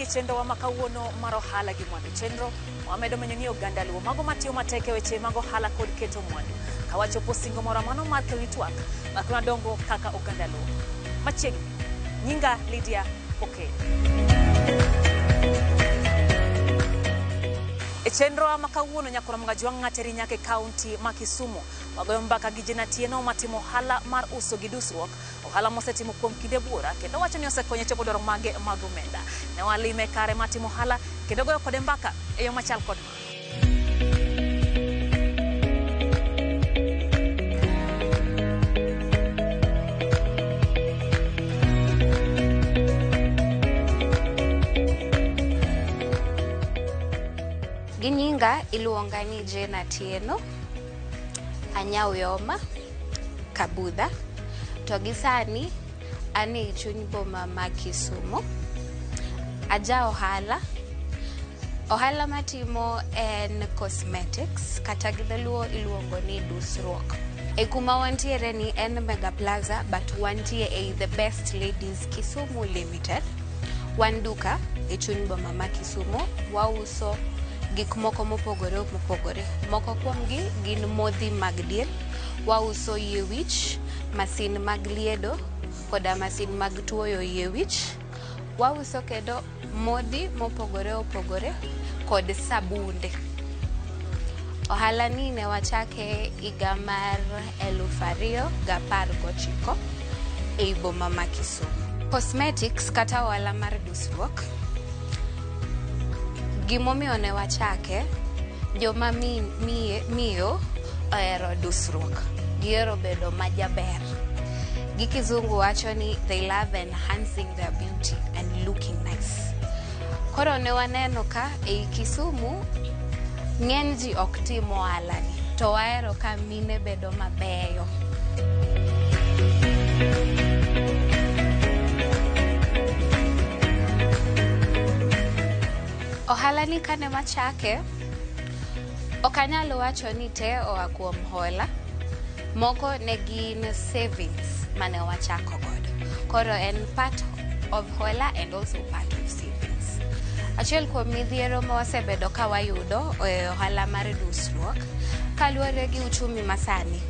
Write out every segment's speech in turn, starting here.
Chenrowa ma kawuono mar ohala gi mwandu. Chenro wamedo menyo ni oganda luo mago matiyo matek e weche mag ohala kod keto mwandu. Ka wachopo singo moro mano mar kelo twak makona dongo kaka oganda luo. Machiegni, nyinga Lydia Okello. E chenrowa ma kawuono nyakoro mga ng'ateri nyaka e kaunti ma Kisumu. Wagoyo mbaka gi Jane Atieno matimo ohala mar uso gi dusruok, ohala mosetimo kuom kinde buora kendo wacho ni osekonye chopo dwaro mage mag omenda. Ne walime kare matimo ohala kendo goyo kode mbaka e yo machal kod ma. Gi nyinga iluonga ni Jane Atieno, anya Uyoma, Kabudha. To gi sani an e chuny boma ma Kisumu. Aja ohala. Ohala matimo en cosmetics kata gi dholuo iluongo ni dusruok. E kuma wantiere ni en Mega Plaza but wantie ei The Best Ladies Kisumu Limited. Wan duka e chuny boma ma Kisumu. Wauso gik moko mopogore mopogore. Moko kuomgi gin modhi mag diel, wauso yie wich, masin mag liedo koda masin mag tuoyo yie wich. Wauso kendo modhi mopogore opogore kod sabunde. Ohala ni ne wachake higa mar 2019 ei boma ma Kisumu. Cosmetics kata ohala mar dusruok, gimomiyo ne wachake, joma miyo ohero dusruok, gihero bedo majaber. Gi kizungu wacho ni they love enhancing their beauty and looking nice. Koro ne waneno ka ei Kisumu ng'eny ji ok tim ohala ni, to wahero ka mine bedo mabeyo. Ohala ni kane wachake, ok anyal wacho ni te oa kuom hola. Moko ne gin savings mane wachako godo. Koro en part of hola and also part of savings. Achiel kuom midhiero ma wasebedo ka wayudo e ohala mar dusruok, kaluwore gi uchumi masani,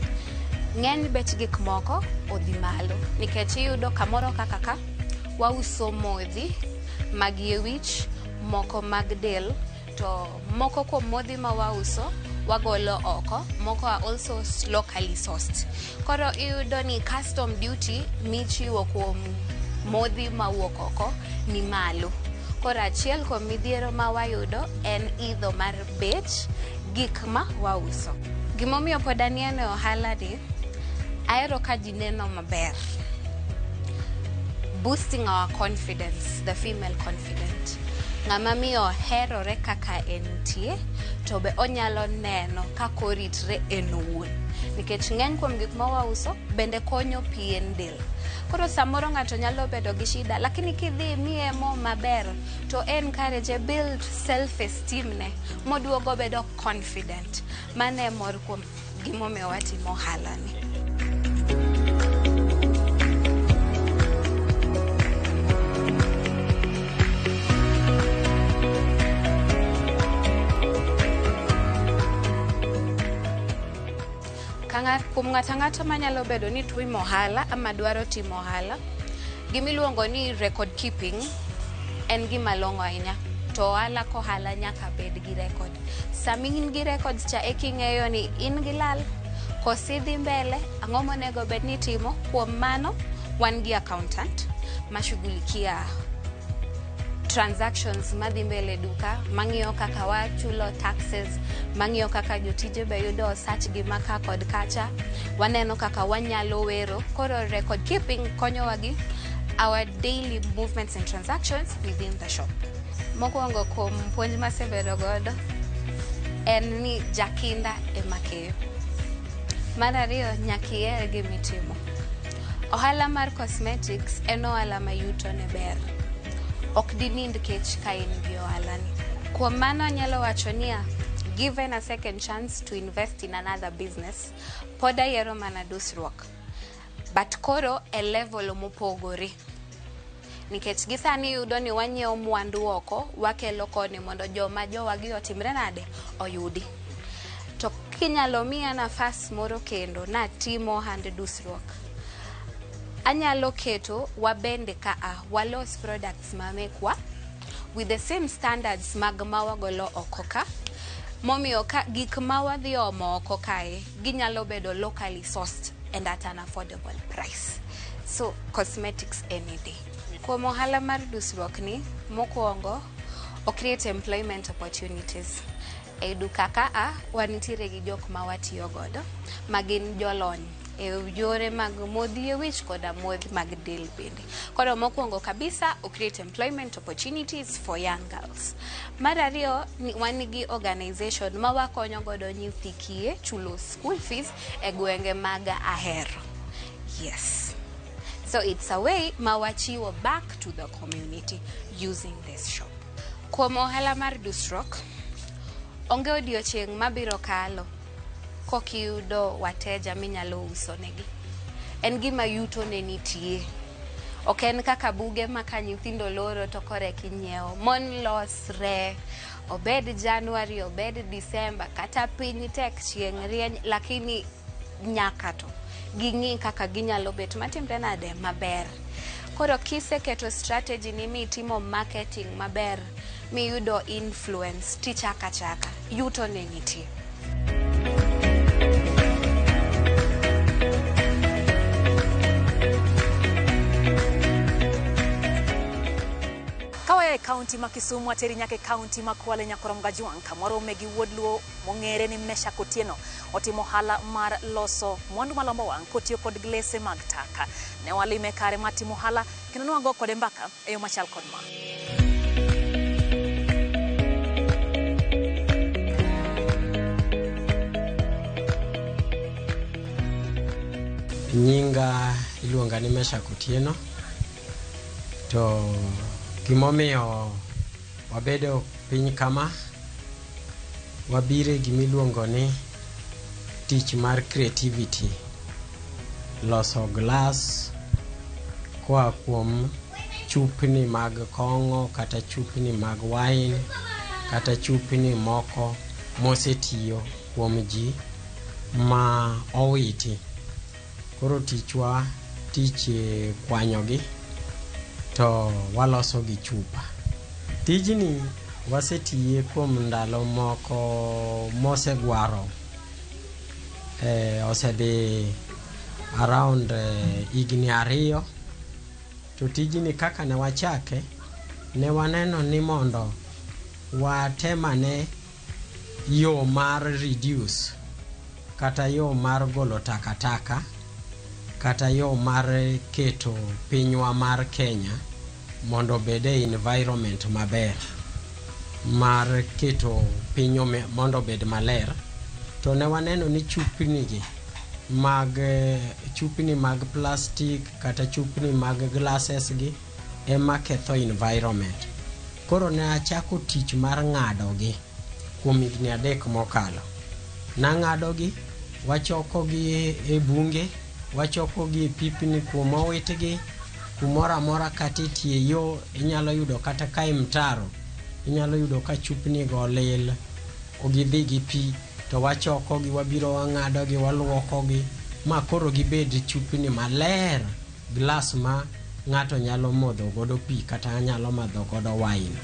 ng'eny bech gik moko odhi malo. Nikech iyudo kamoro kaka ka, wauso modhi mag yie wich, moko mag del, to moko kuom modhi ma wauso wagolo oko, moko are also locally sourced. Koro iyudo ni custom duty michiwo kuom modhi mawuok oko ni malo. Koro achiel kuom midhiero ma wayudo en idho mar bech gik ma wauso. Gimomiyo pod aneno e ohala ni, ahero ka ji neno maber. Boosting our confidence, the female confidence. Ng'ama miyo herore kaka entie, to be onyalo neno kaka oritre en owuon. Nikech ng'eny kuom gik ma wauso bende konyo pien del. Koro samoro ng'ato nyalo bedo gi shida, lakini kidhi imiye mo maber, to encourage build self esteem ne, moduogo bedo confident. Mano e mor kuom gimomiyo watimo ohala ni. Kuom ng'ato ang'ata manyalo bedo ni timo ohala ama dwaro timo ohala, gimiluongo ni record keeping en gima long'o ahinya. To ohala kohala nyaka bed gi record. Sama in gi records cha eka ing'eyo ni in gi lal, koso idhi mbele, ang'o monego bed ni itimo. Kuom mano, wan gi accountant mashughulikia transactions madhi mbele e duka, mang'iyo kaka wachulo taxes, mang'iyo kaka jotije be yudo osachgi ma ka kod kacha, waneno kaka wanyalo wero. Koro record keeping konyowa gi our daily movements and transactions within the shop. Mokwongo kuom puonj masebedo godo en ni jakinda ema keyo. Mar ariyo, nyaka iher gimitimo. Ohala mar cosmetics en ohala ma yuto ne ber. Ok dinind kech ka in gi ohala ni. Kuom mano anyalo wacho niya, given a second chance to invest in another business, pod ayiero mana dusruok. But koro e level mopogore. Nikech gi sani iyudo ni wanyiewo mwandu oko, wakelo koni mondo joma jowagi otimre nade? Oyudi. To kinyalo miya nafas moro kendo natimo ohand dusruok. Anyalo keto wabende ka a walos products mamekwa with the same standards mag mawagolo oko ka. Momiyo ka gik ma wadhi omo oko kae ginyalo bedo locally sourced and at an affordable price. So cosmetics any day. Kuom ohala mar dusruok ni, mokwongo o create employment opportunities. E duka ka a wanitiere gi jok ma watiyo godo ma gin jolony e yore mag modhi e wich koda modhi mag del bende. Koro mokwongo kabisa o create employment opportunities for young girls. Mar ariyo, wan gi organization ma wakonyo godo nyithi kiye chulo school fees e gwenge mag Ahero. Yes. So it's a way ma wachiwo back to the community using this shop. Kuom ohala mar dusruok, onge odiochieng' mabiro kalo kokiyudo wateja minyalo uso negi. En gima yuto ne nitie. Ok en kaka buge ma ka nyithindo loro to koreka inyiewo. Mon losre, obed January, obed December, kata piny tek chieng' rieny, lakini nyaka to ging'i kaka ginyalo bet matimre nade maber. Koro kiseketo strategy ni mitimo marketing maber, miyudo influence, tichaka chaka, yuto ne nitie. Kawaya e kaunti ma Kisumu ateri nyaka e kaunti ma Kwale Nyakorom Gajwang' kamoro megi wuod Luo mong'ere ni Meshack Otieno otimo ohala mar loso mwandu malombo wang' kotiyo kod glese mag taka. Ne walime kare mar timo ohala kendo ne wago kode mbaka e yo machal kod ma. Nyinga iluonga ni Meshack Otieno. To gimomiyo wabedo piny kama, wabire gimiluongo ni tich mar creativity, loso glass koa kuom chupni mag kong'o kata chupni mag wine kata chupni moko mosetiyo kuom ji ma owiti. Koro tichwa tich kwanyogi to waloso gi chupa. Tijni wasetiye kuom ndalo moko mosegwaro, osedhi around higni 2. To tijni kaka ne wachake, ne waneno ni mondo watemane yo mar reduce kata yo mar golo takataka kata yo mar keto pinywa mar Kenya mondo obed e environment maber mar keto piny mondo obed maler. To ne waneno ni chupni gi mag chupni mag plastic kata chupni mag glasses gi ema ketho environment. Koro ne achako tich mar ng'ado gi kuom higni 3 mokalo. Nang'ado gi, wachoko gi e bunge, wachoko gi e pipni kuma owitgi, kumoro amora kata e tie yo inyalo yudo kata ka e mtaro, inyalo yudo ka chupni go olil, gidhi gi pi, to wachoko gi, wabiro wang'ado gi, waluoko gi, ma koro gibed chupni maler, glass ma ng'ato nyalo modho godo pi kata nyalo madho godo wine.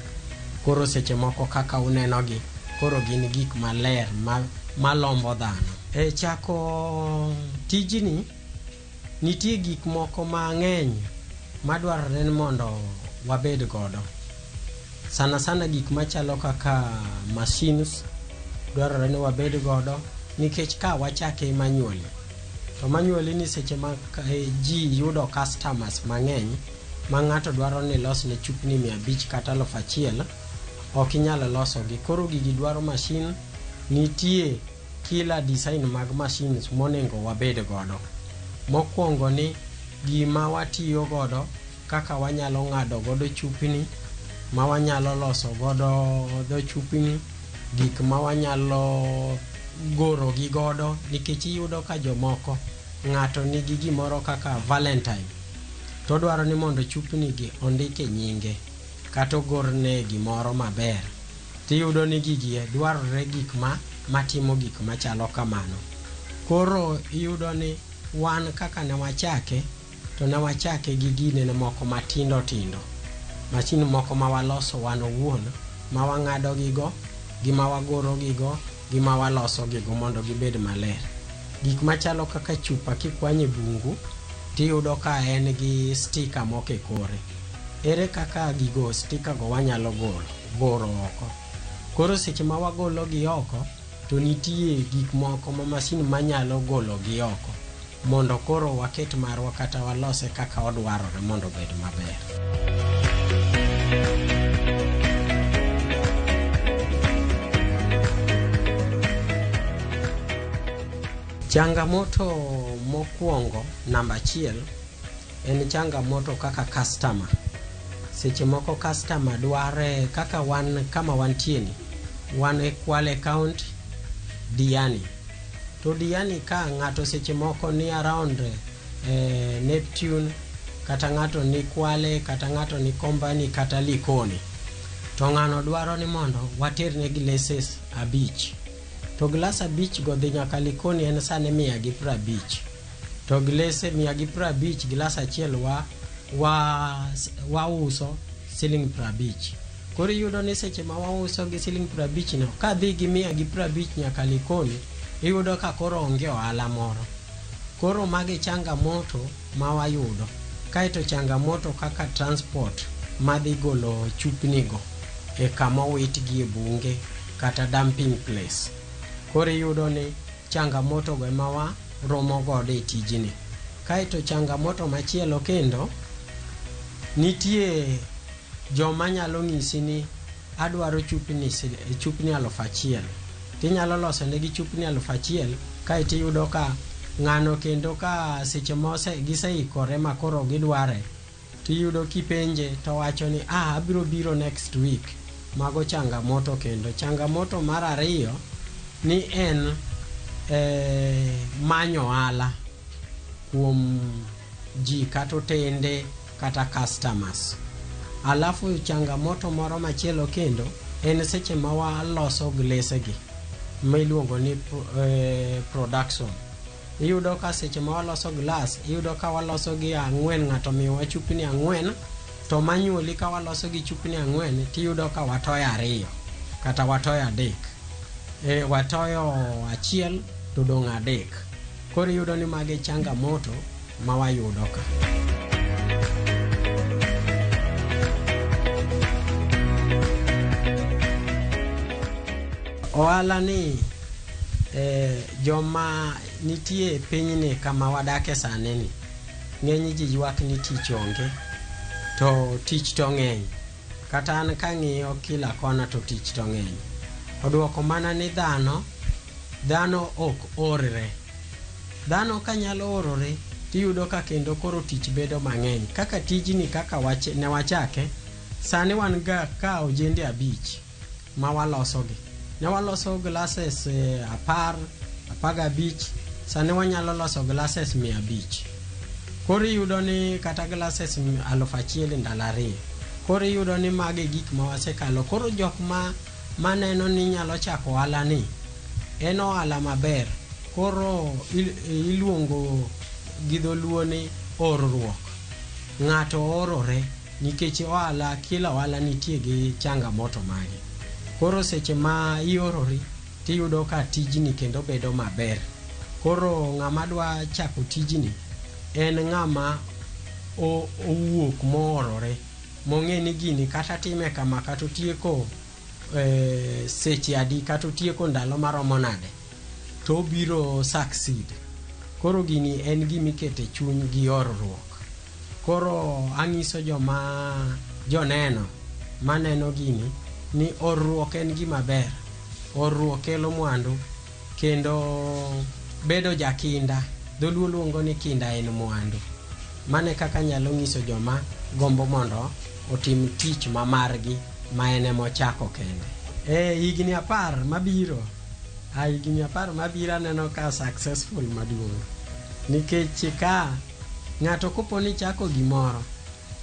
Koro seche moko kaka uneno gi, koro gin gik maler malombo dhano. E chako tijni, nitie gik moko mang'eny madwarore ni mondo wabed godo. Sana sana gik machalo kaka machines dwarore ni wabed godo, nikech ka wachake manually, to manually ni seche ma ji yudo customers mang'eny ma ng'ato dwaro ni losne chupni 500 kata 1000, ok inyal losogi. Koro gigi dwaro machine. Nitie kila design mag machines monego wabed godo. Mokwongo ni gima watiyo godo kaka wanyalo ng'ado godo chupni, ma wanyalo loso godo dho chupni, gik ma wanyalo goro gi godo, nikech iyudo ka jomoko ng'ato nigi gimoro kaka Valentine. To odwaro ni mondo chupni gi ondike nyinge kata ogorne gimoro maber. Tiyudo ni gigi dwarore gik ma matimo gik machalo kamano. Koro iyudo ni wan kaka ne wachake to ne wachake gi ginene moko matindo tindo. Mashin moko ma waloso wan owuon ma wang'ado gigo, gi ma wagoro gigo, gi ma waloso gigo mondo gibed maler. Gik machalo kaka chupa kikwanyo e bungu tiyudo ka en gi stika moko e kore. Ere kaka gigo stika go wanyalo golo goro oko? Koro seche ma wagolo gi oko to nitie gik moko ma masin manyalo golo gi oko mondo koro waket marwa kata walose kaka odwarore mondo obed maber. Changamoto mokwongo namba achiel en changamoto kaka customer. Seche moko customer dware kaka wan kama wantie ni, wan e Kwale County, Diani. To Diani ka ng'ato seche moko ni around Neptune, kata ng'ato ni Kwale, kata ng'ato ni Kombani, kata Likoni. To ng'ano dwaro ni mondo waterne glasses abich. To glas abich go dhi nyaka Likoni en sani 150. To glese 150 glas achiel wa wauso siling 50. Koro iyudo ni seche ma wauso gi siling 50 no, kadhi gi 150 nyaka Likoni, iyudo ka koro onge ohala moro. Koro magi changamoto ma wayudo. Kaeto changamoto kaka transport madhi golo chupni go e kama owitgi e bunge kata dumping place. Koro iyudo ni changamoto go ema waromo godo e tijni. Kaeto changamoto machielo kendo, nitie joma nyalo ng'isi ni adwaro chupni chupni 1000. Tinyalo loso negi chupni 1000 kaeto iyudo ka ng'ano kendo ka seche mose giseikore ma koro gidware tiyudo kipenje towacho ni ah, abiro biro next week. Mago changamoto kendo. Changamoto mar ariyo ni en manyo ohala kuom ji kata otende kata customers. Alafu changamoto moro machielo kendo en seche ma waloso glese gi miluongo ni production. Iyudo ka seche ma waloso glass, iyudo ka waloso gi ang'wen, ng'ato miyowa chupni ang'wen, to manually ka waloso gi chupni ang'wen, tiyudo ka watoyo ariyo kata watoyo adek. Watoyo achiel to dong' adek. Koro iyudo ni magi changamoto ma wayudo ka. Ohala ni joma nitie e pinyni kama wadake sani ni, ng'eny ji ywak ni tich onge, to tich to ng'eny. Kata an kang'iyo kila kona to tich to ng'eny. Oduoko mana ni dhano, dhano ok orre. Dhano kanyalo orore, tiyudo ka kendo koro tich bedo mang'eny. Kaka tijni kaka ne wachake, sani wan ga ka ojende abich ma walosogi. Ne waloso glasses 10, 15, sani wanyalo loso glasses 500. Koro iyudo ni kata glasses 1000 e ndalo ariyo. Koro iyudo ni magi e gik ma wasekalo. Koro jok ma maneno ni nyalo chako ohala ni, en ohala maber. Koro iluongo gi dholuo ni orruok. Ng'ato orore nikech ohala, kila ohala nitie gi changamoto mage. Koro seche ma iorori, tiyudo ka tijni kendo bedo maber. Koro ng'ama dwa chako tijni, en ng'ama owuok moorore, mong'e ni gini kata time kama kata otieko seche adi kata otieko ndalo maromo nade, to obiro succeed. Koro gini en gimikete chuny gi orruok. Koro ang'iso joma joneno maneno gini ni orruok en gima ber. Orruok kelo mwandu kendo bedo jakinda. Dholuo luongo ni kinda en mwandu. Mano e kaka anyalo nyiso joma gombo mondo otim tich ma margi ma en emochako kende. Higni 10 mabiro, higni 10 mabiro aneno ka successful maduong'. Nikech ka Ng'ato kopo ni chako gimoro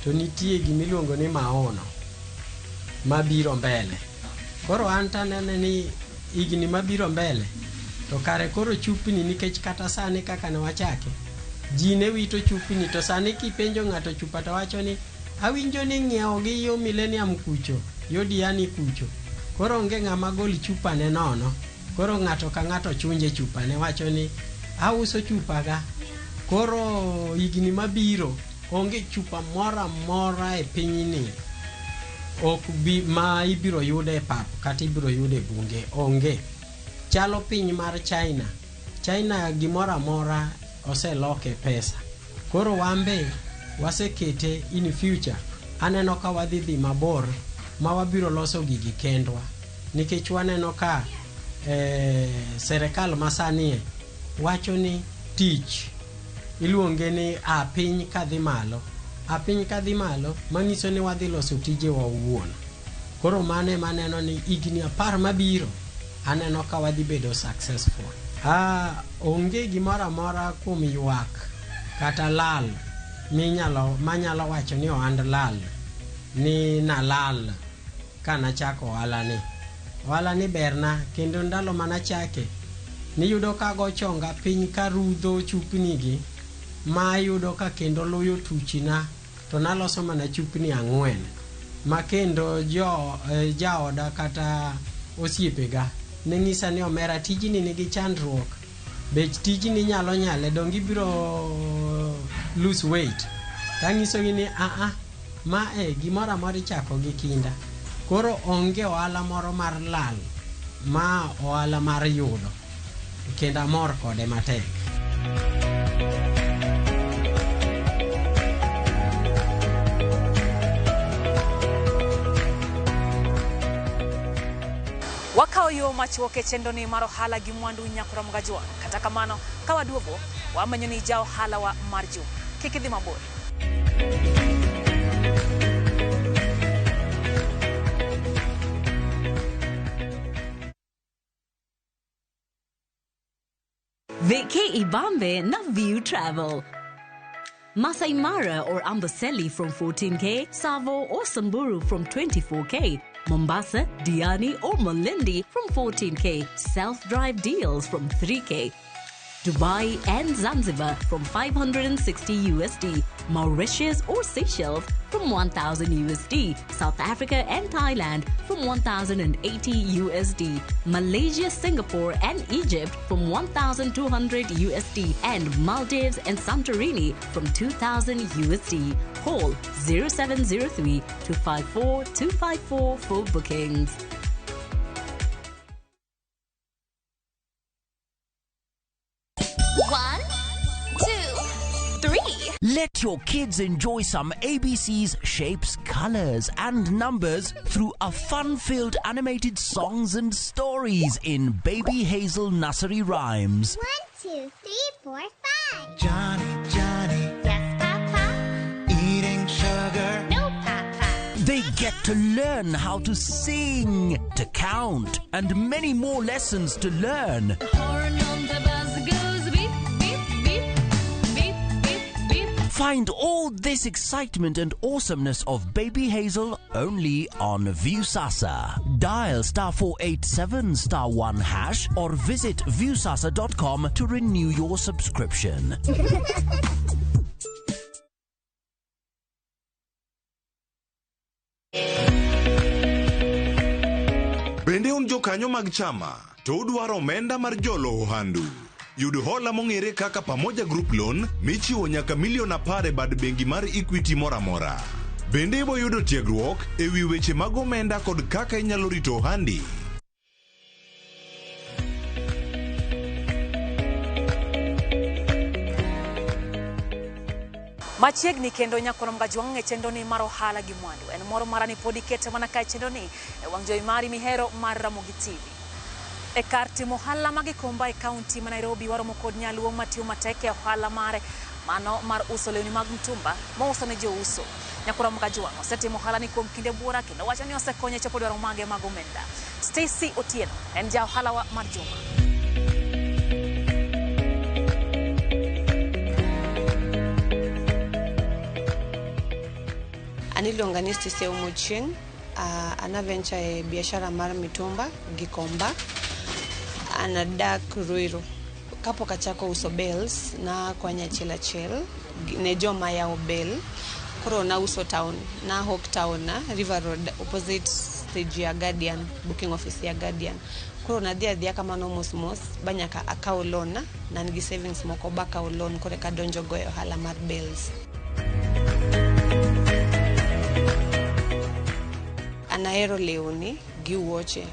to nitie gimiluongo ni maono mabiro mbele. Koro an tanene ni higni mabiro mbele to kare koro chupni, nikech kata sani kaka ne wachake ji ne wito chupni, to sani kipenjo ng'ato chupa to wacho ni awinjo ni ng'iewo gi yo Millennium kucho, yo Diani kucho. Koro onge ng'ama gol chupane nono. Koro ng'ato ka ng'ato chunje chupane, wacho ni auso chupaga. Koro higni mabiro onge chupa moro amora e pinyni ok bi ma ibiro yude e pap kata ibiro yude e bunge, onge. Chalo piny mar China. China gimoro amora oseloke pesa. Koro wan be wasekete in future. Aneno ka wadhi dhi mabor ma wabiro loso gigi kendwa. Nikech waneno ka serikal masani wacho ni tich iluonge ni a piny kadhi malo. A piny kadhi malo manyiso ni wadhi loso tijewa owuon. Koro mano ema aneno ni higni 10 mabiro aneno ka wadhi bedo successful. Onge gimoro amora kuom ywak kata lal minyalo manyalo wacho ni ohand lal ni nalal kanachako ohala ni. Ohala ni berna kendo ndalo manachake niyudo ka ago chonga piny karudho chupni gi ma ayudo ka kendo luyo tuchina to naloso mana chupni 4 ma kendo jo jaoda kata osiepega ne ng'isa ni omera tijni nigi chandruok, bech tijni nyalo nyale donge ibiro lose weight. Tang'isogi ni aa ma e gimoro amora ichako gi kinda. Koro onge ohala moro mar lal, ma ohala mar yudo kendo amor kode matek. Wakawo yo machuok e chenroni mar ohala gi mwandu nyakora Mgajwang'. Kata kamano, ka waduogo, wamenyo ni ja ohala wa mar juma. Kik idhi mabor. Vacay Ibambe na View Travel. Masai Mara or Amboseli from 14K, Tsavo or Samburu from 24K, Mombasa, Diani or Malindi from 14K, self-drive deals from 3K, Dubai and Zanzibar from 560 USD, Mauritius or Seychelles from 1,000 USD, South Africa and Thailand from 1,080 USD, Malaysia, Singapore and Egypt from 1,200 USD, and Maldives and Santorini from 2,000 USD. Call 0703 254 254 for bookings. 1, 2, 3. Let your kids enjoy some ABCs, shapes, colors, and numbers through a fun-filled animated songs and stories in Baby Hazel Nursery Rhymes. 1, 2, 3, 4, 5. Johnny, Johnny. Yes, Papa. Eating sugar. No, Papa. They get to learn how to sing, to count, and many more lessons to learn. Horn on the bus goes beep, beep, beep, beep, beep, beep. Find all this excitement and awesomeness of Baby Hazel only on Viusasa. Dial *487 *1# or visit viusasa.com to renew your subscription. Bende un jokanyo mag chama to udwaro omenda mar jolo ohandu. Yud hola mong'ere kaka Pamoja Group Loan michiwo nyaka milion 10 e bad bengi mar Equity moro amora. Bende iboyudo tiegruok e wi weche mag omenda kod kaka inyalo rito ohandi. Machiegni kendo nyakoro Mgajwang' e chenroni mar ohala gi mwandu. En moro mara ni pod ikete mana ka e chenroni e wang' jowi mari mihero mar Ramogi TV. E kar timo ohala ma Gikomba e kaunti ma Nairobi waromo kod nyaluo matiyo matek e ohala mare mano mar uso lewni mag mtumba mouso ne jouso. Nyakoro Mgajwang' osetimo ohala ni kuom kinde buora kendo wacho ni osekonye chopo dwaro mage mag omenda. Stacy Otieno en ja ohala wa mar juma. Iluonga ni Stacy Omochieng. An a venture e biashara mar mitumba Gikomba. An adak Ruiru. Kapok achako uso bales, nakwanyo achiel achiel ne joma yawo bale. Koro nauso town, na hawk town, River Road, opposite stage ya Guardian, booking office ya Guardian. Koro nadhi adhiya kamano mos mos ba nyaka akaw loan, ne an gi savings moko ba akaw loan koro eka adonjo go e ohala mar bales. An ahero lewni gi wuoche.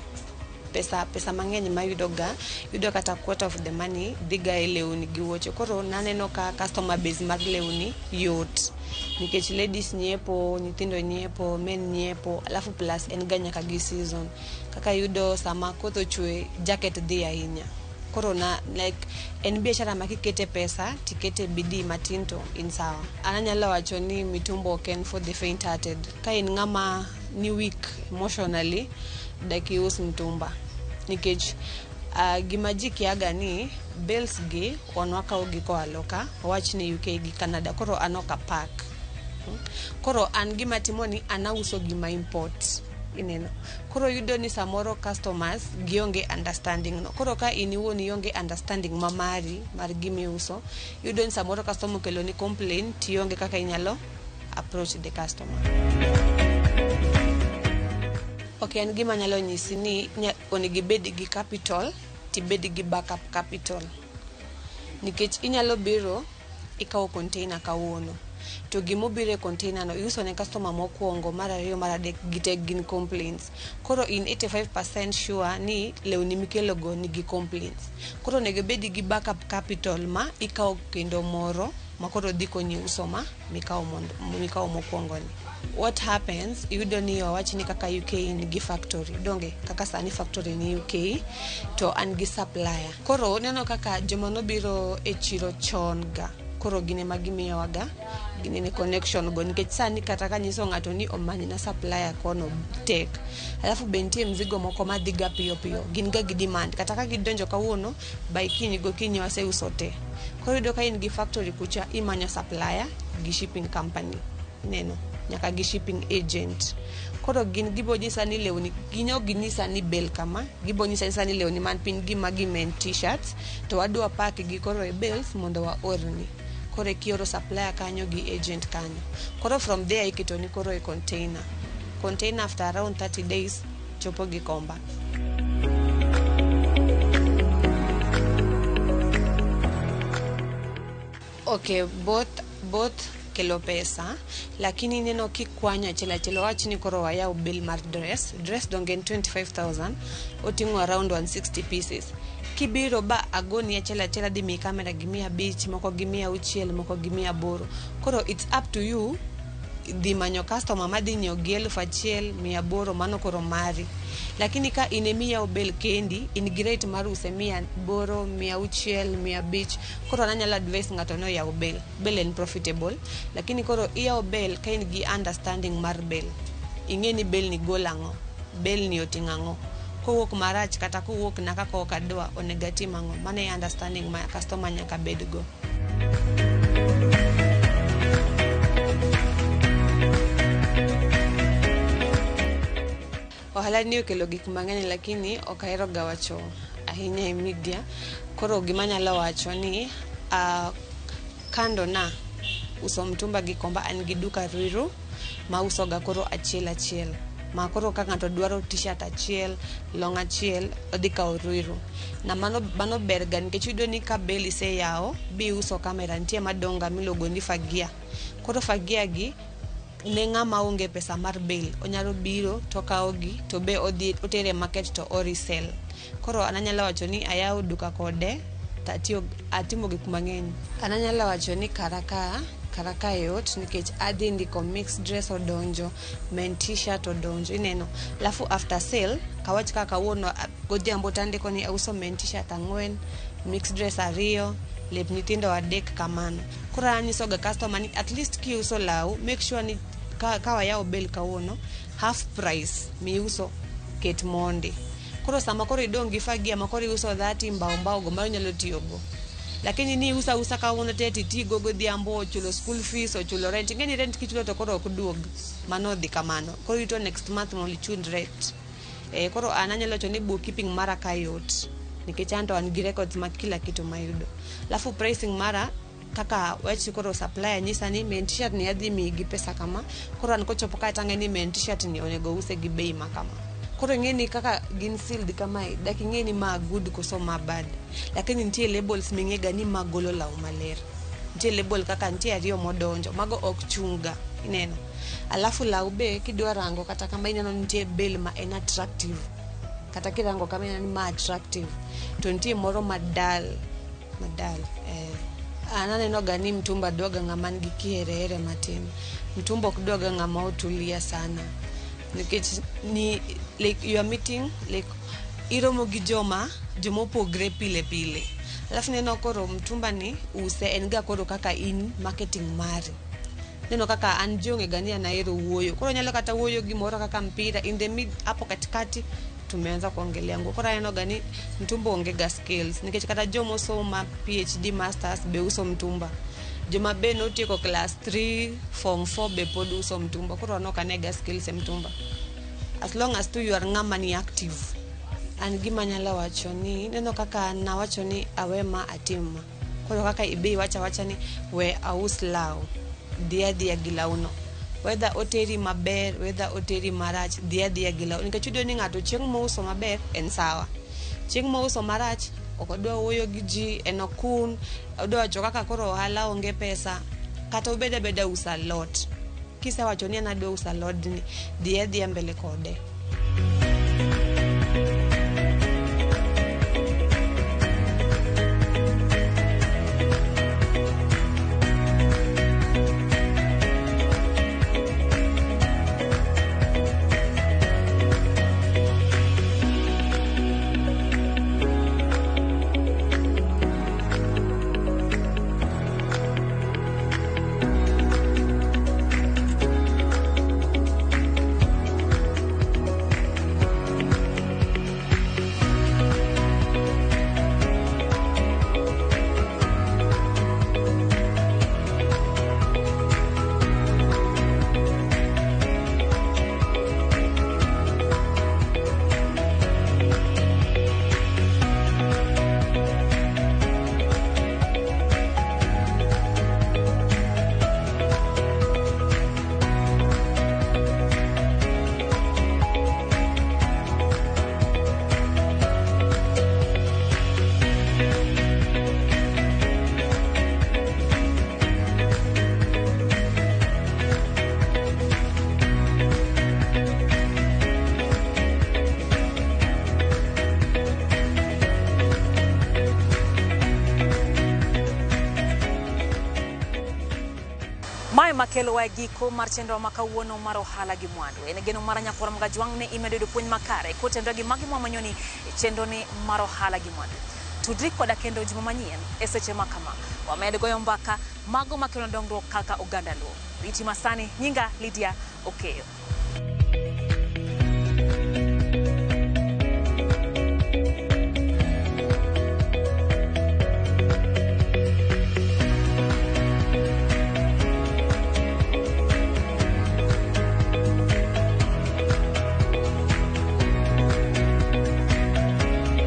Pesa mang'eny mayudo ga, yudo kata quarter of the money dhi ga e lewni gi wuoche. Koro naneno ka customer base mar lewni yot nikech ladies nyiepo, nyithindo nyiepo, men nyiepo, alafu plus en ga nyaka gi season. Kaka yudo sama koth ochwe, jacket dhi ahinya. Koro na like en biashara ma kikete pesa tikete bidii matin to in sawa. An anyalo wacho ni mitumba ok en for the faint hearted. Ka in ng'ama ni weak emotionally, dak ius mtumba. Nikech gima ji kiaga ni bales gi wan wakawo gi koa loka, wawach ni UK gi Canada, koro an ok apak. Koro an gima timo ni an auso gima import. Ineno. Koro yudo ni samoro customers gionge understanding no. Koro ka in iwuon ionge understanding ma mari mar gima iuso, yudo ni samoro customer okelo ni complain tionge kaka inyalo approach the customer. Ok, en gima anyalo nyisi ni onego ibed gi capital tibed gi backup capital. Nikech inyalo biro ikawo container kawuono, to gimobiro e container no iuso ne customer mokwongo, mar ariyo, mar adek, gite gin complaints. Koro in 85% sure ni lewni mikelo go nigi complaints. Koro onego ibed gi backup capital ma ikawo kendo moro ma koro dhi konyi uso ma mikawo mokwongo ni. What happens, iyudo ni wawach ni kaka UK nigi factory, donge kaka sani factory ni UK to an gi supplier. Koro neno kaka joma nobiro e chiro chon ga, koro gin ema gimiyowa ga ginene connection go, nikech sani kata kanyiso ng'ato ni omanyna supplier kono tek. Alafu be nitie mzigo moko madhi ga piyo piyo, gin ga gi demand, kata ka gidonjo kawuono, by kiny gokinyi waseuso te. Koro iyudo ka in gi factory kucha, imanyo supplier gi shipping company, ineno, nyaka gi shipping agent. Koro gin gibo nyisa ni lewni gin ok ginyisa ni bale kama, gibo nyisa ni lewni man piny gi magi men t-shirts to wadwa pack gi koro e bales mondo waorni. Koro kioro supplier kanyo gi agent kanyo. Koro from there iketo ni koro e container. Container after around 30 days chopo Gikomba. Okay, both kelo pesa, lakini ineno kikwanyo achiel achiel, wawach ni koro wayaw bale mar dress, dress donge en 25,000, oting'o around 160 pieces. Kibiro ba agoni achiel achiel, adhi miyi kamera gi 500, moko gi 600, moko gi 800. Koro it's up to you dhi manyo customer madhi nyiewo gi 1,800, mano koro mari. Lakini ka in emiyawo bale kendi, in gi rate mar use 800, 600, 500. Koro an anyalo advise ng'ato ni oyaw bale. Bale en profitable, lakini koro iyawo bale ka in gi understanding mar bale. Ing'e ni bale ni golo ang'o, bale ni oting'o ang'o. Kowuok marach kata kowuok na kaka ok adwa, onego atim ang'o. Mano e understanding ma customer nyaka bed go. Ohala ni okelo gik mang'eny, lakini ok ahero ga wacho ahinya e media. Koro gima anyalo wacho ni kando na uso mtumba Gikomba, an gi duka Ruiru ma uso ga koro achiel achiel. Ma koro ka ng'ato dwaro t-shirt achiel, long achiel, odhi kawo Ruiru. Na mano ber ga nikech iyudo ni ka bale iseyawo biuso kamera, nitie madong' ga miluongo ni fagia. Koro fagia gi ne ng'ama onge pesa mar bale, onyalo biro to okawo gi to be odhi otere market to o resell. Koro an anyalo wacho ni ayawo duka kode to atiyo atimo gik mang'eny. An anyalo wacho ni kara ka yot nikech adhi ndiko mixed dress odonjo, men t-shirt odonjo, ineno. Alafu after sale, kawach kaka kawuono godhiambo tandiko ni auso men t-shirt 4, mixed dress 2, lep nyithindo 3 kamano. Koro anyiso ga customer ni at least kiuso law, make sure ni ka wayawo bale kawuono, half price miuso ket mondi. Koro sama koro idong' gi fagia ma koro iuso 30 mbao mbao go mano inyalo tiyogo. Lakini ni usa usa kawuono te titigo godhiambo, ochulo school fees, ochulo rent. Ing'e ni rent kichulo to koro ok duog. Mano odhi kamano. Koro irito next month mondo ichul rent. Koro an anyalo wacho ni bookkeeping mara ka yot. Nikech anto an gi records mag kila kitu mayudo. Alafu pricing mara kaka wach koro supplier nyisa ni main t-shirt ni adhi miyi gi pesa kama. Koro an kochopo kae tang'e ni main t-shirt ni onego use gi bei ma kama. Koro ing'e ni kaka gin sealed kamae, dak ing'e ni ma good koso ma bad. Lakini nitie labels ming'e ga ni ma golo law maler. Nitie label kaka nitie ariyo modonjo, mago ok chung ga, ineno. Alafu law be kidwa rango kata kama ineno nitie bale ma en attractive. Kata kirango kama ineno ni ma attractive. To nitie moro madal, madal. An aneno ga ni mtumba dwaga ng'ama nigi kiherehere matin. Mtumba ok dwaga ng'ama otulia sana. Nikech ni like you are meeting like iromo gi joma jomopogre pile pile. Alafu neno koro mtumba ni use en ga koro kaka in marketing mari. Neno kaka an ji ong'e ga ni an ahero wuoyo. Koro nyalo kata wuoyo gimoro kaka mpira in the mid hapo katikati tumeanza kuongelea nguo. Koro aneno ga ni mtumba onge ga skills nikech kata jomosomo ma PhD masters be uso mtumba. Joma be notieko class 3 form 4 be pod uso mtumba. Koro an ok ane ga skills e mtumba. As long as tu you are ng'ama ni active. An gima anyalo wacho ni neno kaka nawacho ni awe ma atim ma. Koro kaka ibe iwacho awacha ni we aus law. Dhi adhiya gi lawno. Whether oteri maber, whether oteri marach, dhi adhiya gi law. Nikech iyudo ni ng'ato chieng' mouso maber en sawa. Chieng' mouso marach ok odwa wuoyo gi ji, en okun, odwa wacho kaka koro ohala onge pesa. Kata obed abeda uso alot. Kisewacho ni an adwa uso alodni, dhi adhiya mbele kode. Mae makelowa e giko mar chenro ma kawuono mar ohala gi mwandu. En geno mar nyakwar Mgajwang' ni imedo yudo puonj makare kotenore gi magi mwamanyoni e chenro ni mar ohala gi mwandu. Tudri koda kendo juma manyien e seche ma kama. Wamed goyo mbaka mago makelo dongruok kaka oganda Luo. Riti masani, nyinga Lydia Okeyo.